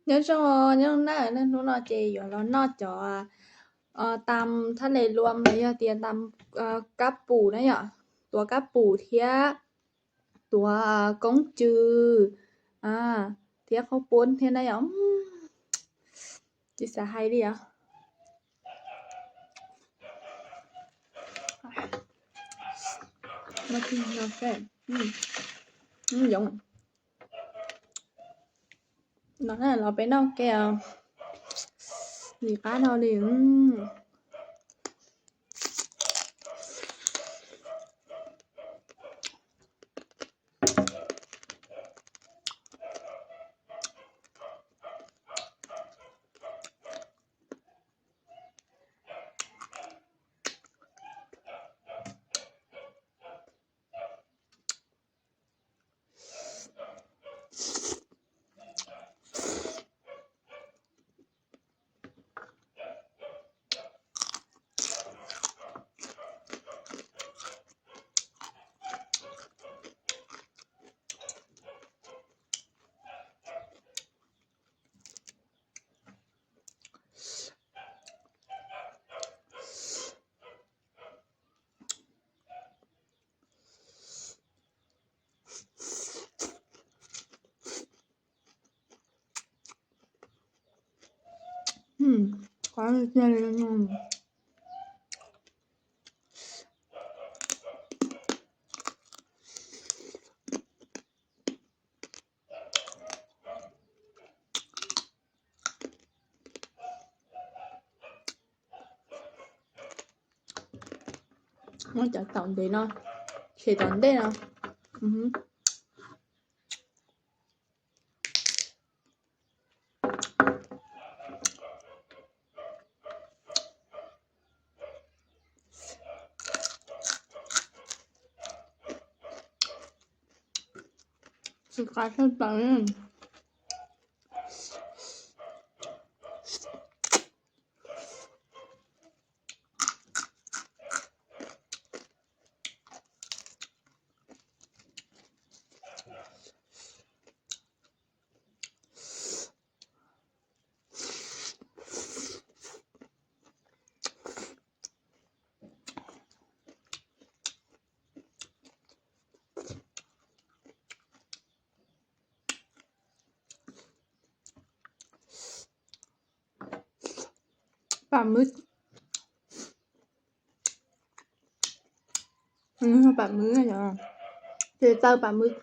Nyob zoo, nyob zoo na, hnub no ces yuav los noj cov tam thaj les luam los yog tias tam kab pum na yom, tuav kab pum thiab tuav koob tsw thiab qhaub puab thiab na yom. Tsis xav hais li os. Yoov no, los peb noj ke, lim qab no li. Muab cov tom ntej no, ces tom ntej no. Tsis qab thawj plaws. Pam mwb, pam mwb, ces taw pam mwb.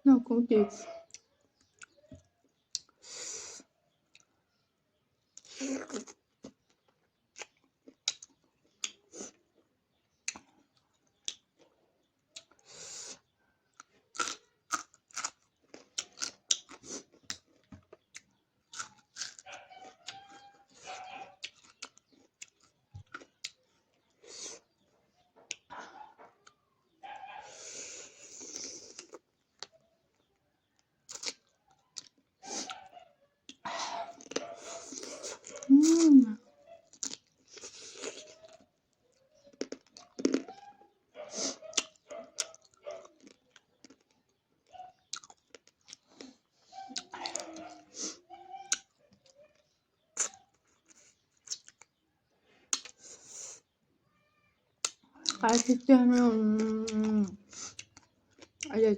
Noj koob tsw. Qab tiag tiag.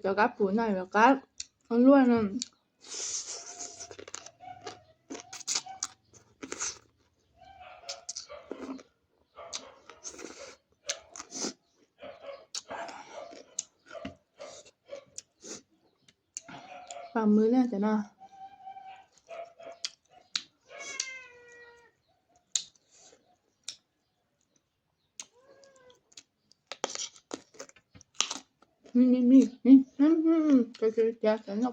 Cov kab pum no yuav qab luaj no. Mws na cov no.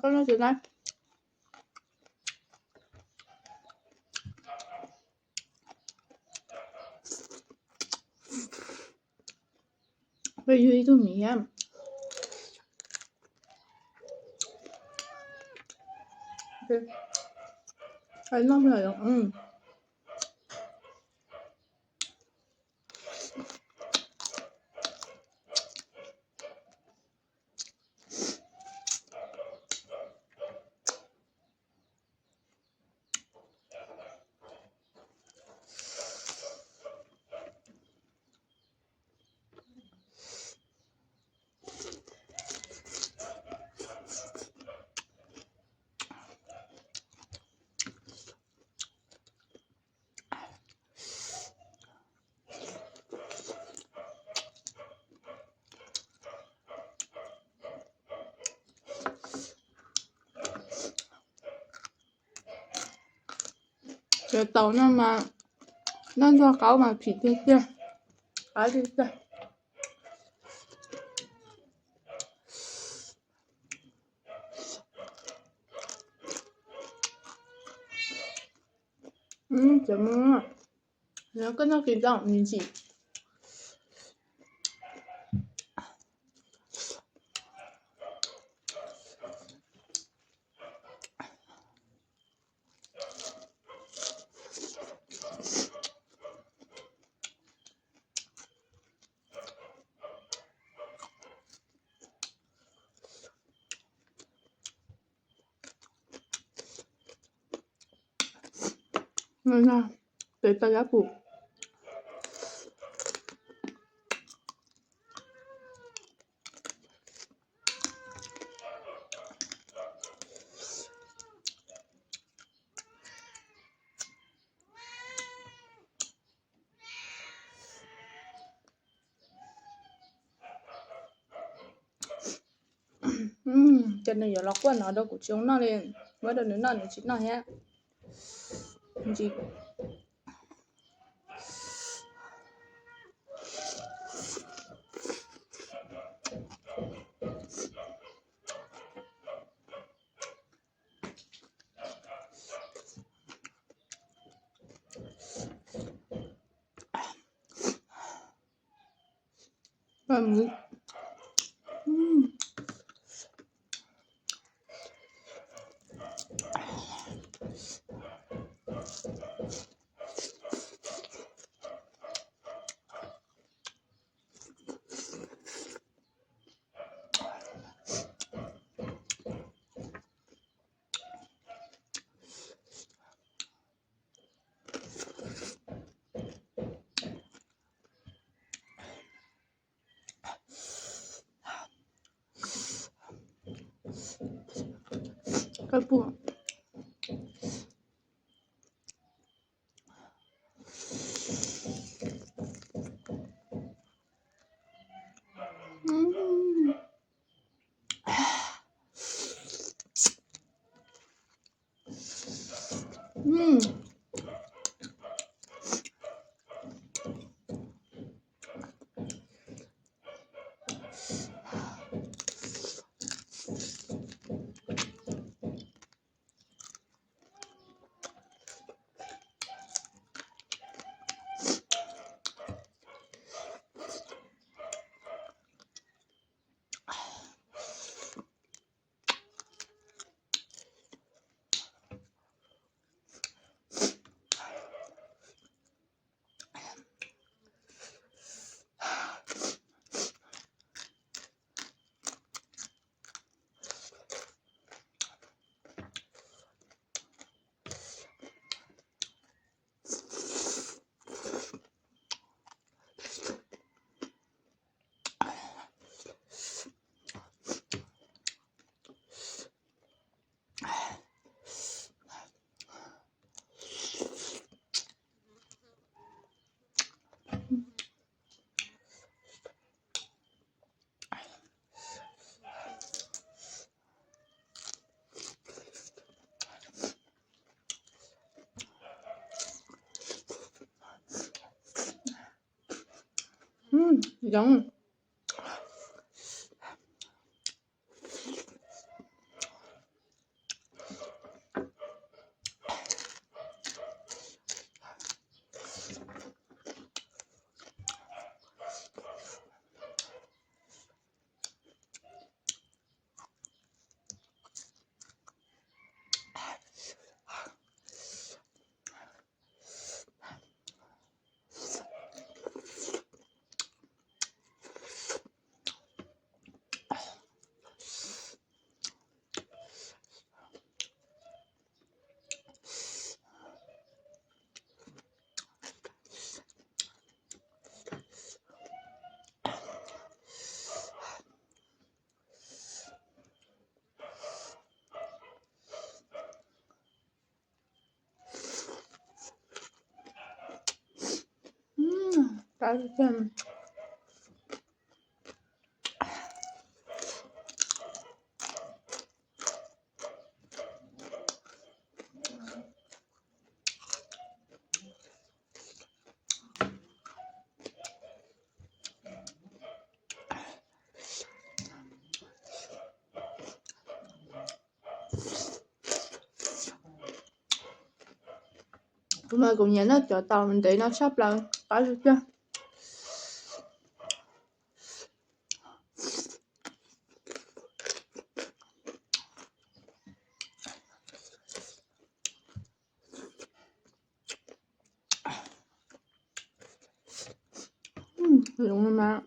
Peb yug ib tug miv thiab. Cov taum no mas noj nrog qaub mas phim tiag tiag, qab tiag tiag. Cov no koj noj kis tau me ntsis. Tes tau yab pum. Ces nws yuav los quaj no rau kuv tsis zoo noj li, muab rau nws noj nws tsis noj thiab. Yoov. Kuv mas kuv nyiam noj cov taum ntev no tshaj plaws, qab tiag tiag. Zoo mas.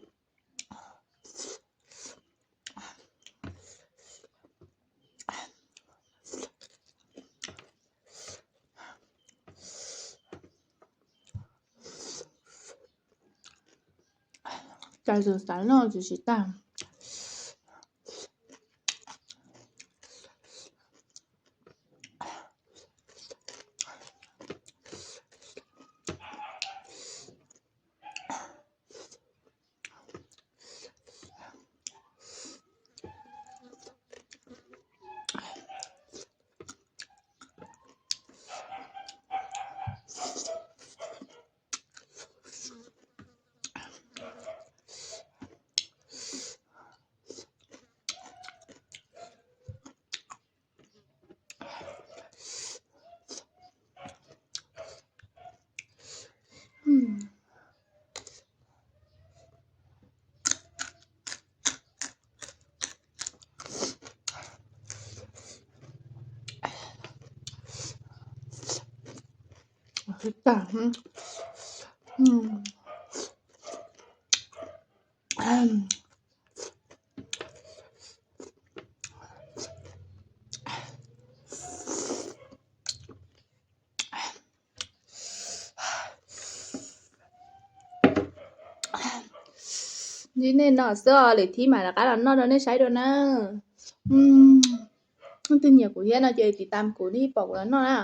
Cai txawm xav noj tsis tsis tag. Ntsib nej no xwb os, lwm thib mam rov qab los noj rau nej saib dua na. Leej twg nyiam kuv thiab no ces tiv tam kuv nej pom kuv los noj na.